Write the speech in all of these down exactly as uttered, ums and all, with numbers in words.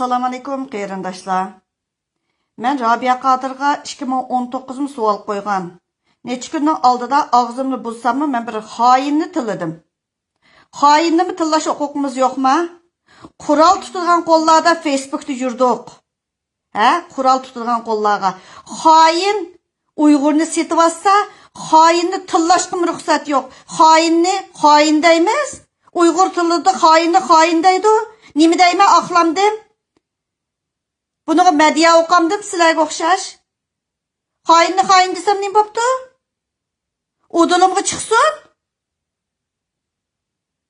ئەسسالامۇئەلەيكۇم قېرىنداشلار. مەن رابىيە قادىرغا ئىككى مىڭ ئون توققۇزمۇ سوئال قويغان. نەچچە كۈننىڭ ئالدىدا ئاغزىمنى بۇزساممۇ، مەن بىر خائىننى تىللىدىم. خائىننىمۇ تىللاش ھوقۇقىمىز يوقما؟ قورال تۇتىدىغان قوللاردا فېيسبۇكتا يۈردۇق. ھە، قورال تۇتىدىغان قوللارغا. خائىن، ئۇيغۇرنى سېتىۋاتسا، خائىننى تىللاشقىمۇ رۇخسەت يوق. خائىننى خائىن دەيمىز. ئۇيغۇر تىلىدا خائىننى خائىن دەيدۇ. نېمە دەيمەن، ئاقلامدىم؟ بۇنىڭغا مەدھىيە ئوقامدىم سىلەرگە ئوخشاش. خائىننى خائىن دېسەم نېمە بوپتۇ؟ ئۇدۇلۇمغا چىقسۇن.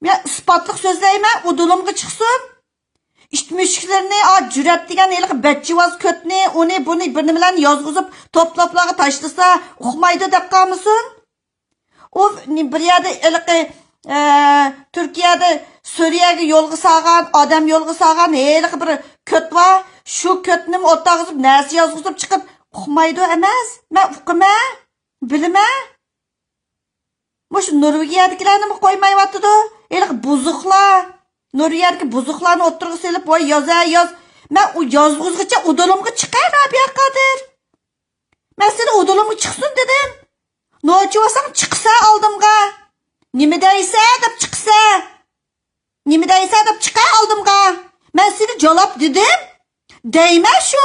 مەن ئىسپاتلىق سۆزلەيمەن، ئۇدۇلۇمغا چىقسۇن. ئىت مۈشۈكلىرىنى، ئا، جۈرئەت دېگەن ھېلىقى بەتجىۋاز كۆتنى، ئۇنى، بۇنى، بىر نېمىلەرنى يازغۇزۇپ، توپ-توپلارغا تاشلىسا، ئۇقمايدۇ دەپ قالمىسۇن. ئۇ نى-، بىر يەردە ھېلىقى، ئە، تۈركىيەدە سۈرىيەگە يولغا سالغان، ئادەم يولغا سالغان ھېلىقى بىر كۆت بار. شۇ كۆتنىمۇ ئوتتۇرىغا نەرسە يازغۇزۇپ چىقىپ، ئۇقمايدۇ ئەمەس. مەن ئۇقىمەن، بىلىمەن. مۇشۇ نورۋېگىيەدىكىلەرنىمۇ قويمايۋاتىدۇ. ھېلىقى بۇزۇقلار. نورۋېگىيەدىكى بۇزۇقلارنى ئوتتۇرىغا سېلىپ، ۋاي ياز ھە ياز. مەن ئۇ يازغۇزغىچە ئۇدۇلۇمغا چىقاي، رابىيە قادىر. مەن سېنى ئۇدۇلۇمغا چىقسۇن دېدىم. نوچى بولساڭ چىقسا ئالدىمغا. نېمە دەيسە دەپ چىقسا. نېمە دەيسە دەپ چىقا ئالدىمغا. مەن سېنى جالاپ دېدىم. دەيمەن شۇ.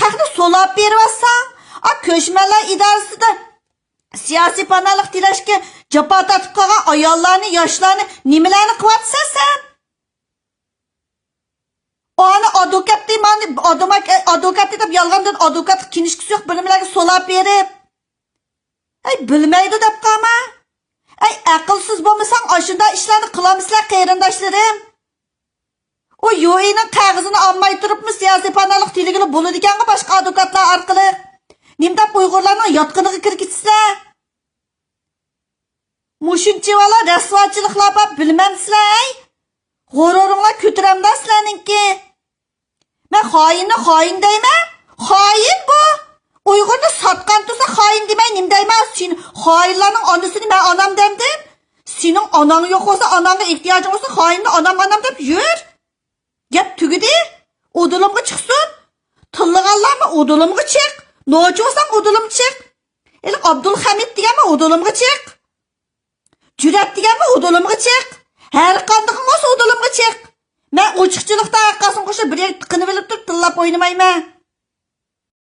خەقنى سولاپ بېرىۋاتساڭ، ئا، كۆچمەنلەر ئىدارىسىدە سىياسىي پاناھلىق تىلەشكە جاپا تارتىپ قالغان ئاياللارنى، ياشلارنى نېمىلەرنى قىلىۋاتىسەن سەن؟ ئانا ئادۋوكاتنى، مانا ئادۋوكات، ئادۋوكاتنى دەپ يالغاندىن ئادۋوكاتلىق كىنىشكىسى يوق بىر نېمىلەرگە سولاپ بېرىپ. ئەي، بىلمەيدۇ دەپ قالما. ئەي، ئەقىلسىز بولمىساڭ، ئاشۇنداق ئىشلارنى قىلامسىلەر، قېرىنداشلىرىم؟ ئۇ يۇئېنىڭ قەغىزىنى ئالماي تۇرۇپمۇ سىياسىي پاناھلىق تىلىگىلى بولىدىكەنغۇ باشقا ئادۋوكاتلار ئارقىلىق. نېمە دەپ ئۇيغۇرلارنىڭ ياتقىنىغا كىرگۈچىسىلەر؟ مۇشۇنچە بالا رەسۋاچىلىقلار بار، بىلمەمسىلەر، ئەي؟ غۇرۇرۇڭلار كۆتۈرەمدا سىلەرنىڭكى؟ مەن خائىننى خائىن دەيمەن؟ خائىن بۇ! ئۇيغۇرنى ساتقان تۇرسا خائىن دېمەي نېمە دەيمەن؟ سېنى خائىنلارنىڭ ئانىسىنى مەن ئانام دەمدىم؟ سېنىڭ ئاناڭ يوق بولسا، ئاناڭغا ئېھتىياجىڭ بولسا، خائىننى ئانام، ئانام دەپ يۈر! گەپ تۈگىدى. ئۇدۇلۇمغا چىقسۇن. تىللىغانلارمۇ ئۇدۇلۇمغا چىق. نوچى بولساڭ ئۇدۇلۇمغا چىق. ھېلىقى ئابدۇلخەمىت دېگەنمۇ ئۇدۇلۇمغا چىق. جۈرئەت دېگەنمۇ ئۇدۇلۇمغا چىق. ھەر قاندىقىڭ بولسا ئۇدۇلۇمغا چىق. مەن ئوچۇقچىلىقتا ھەرقايسىڭ قوشۇپ بىر يەرگە تىقىنىۋېلىپ تۇرۇپ تىللاپ ئوينىمايمەن.